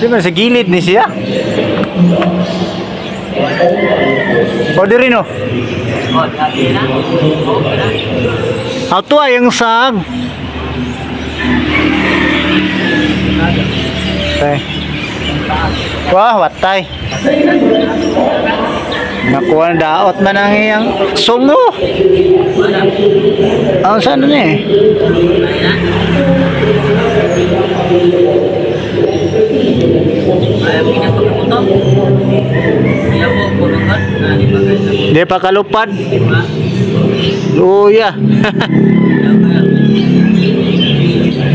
Di ba sa gilid ni siya? O diri no. Oh, dati na. Oh, na. Ato ay ang sag. Tay. Wah, watay. Nakuha na daot man ang iyang sungo. Ang saan na eh? Di pa kalupad. Luya.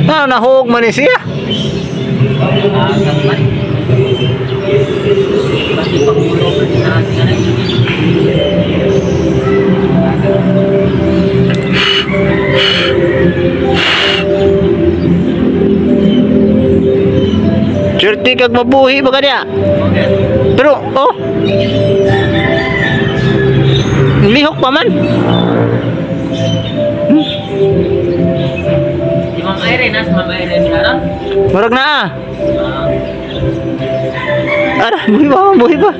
Ah, nahog man ni siya. Swerte kag mabuhi ba kanya? Pero, oh. Lihok pa man. Si Ma'am Irene, si Ma'am Irene harap. Murag na ah. Ara, buhi pa, buhi pa.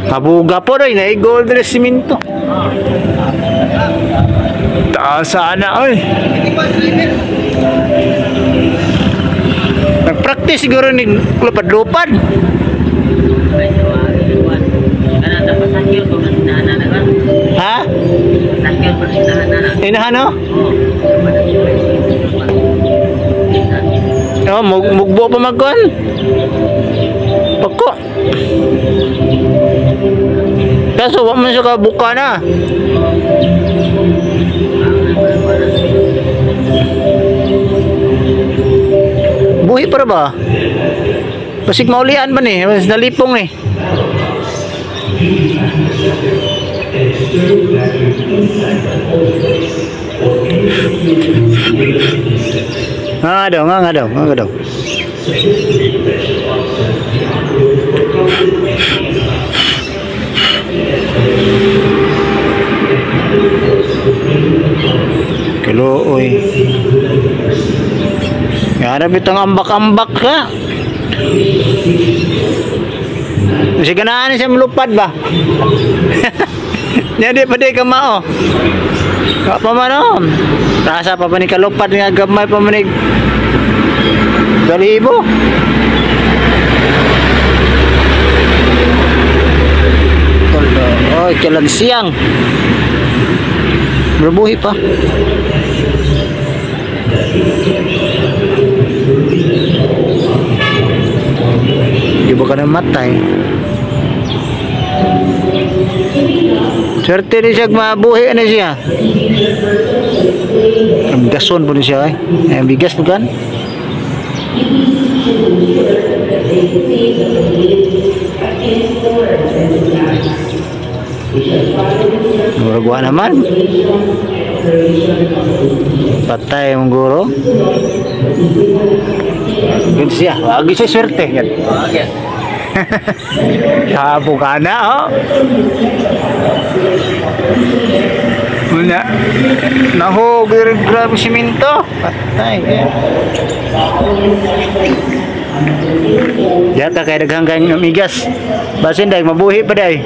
Kabuga po rin, eh, gold rin simento. Taas sana, oy. Nagpractice siguro ni lupad-lupad. Ha? Inahan no? Oh, mugbo pa magkuan. Pagko. Kaso wa man siya kabuka na. Buhi para ba? Basig maulian ba ni? Mas nalipong eh. Nga daw, nga daw, nga daw. Kilo, oy. Yan, bitang ambak-ambak ka. Kasi ganaan siya melupad ba? Nya di pa di ka mao. Wa pa man oh. Rasa pa pa ni kalupad nga gamay pa man ni galibo. Oy, kalan siyang. Berbuhi pa. Di ba ka namatay? Swerte ni siya mabuhi na siya. Ang gason po ni siya eh. Ang bigas po kan. Murag naman. Patay mong guro. Yun siya. Wagi siya swerte. Yan. Habo ka na, oh. Muna. Nahu, grabe siminto. Patay. Yata kay daghang kayong migas. Basin day mabuhi pa day.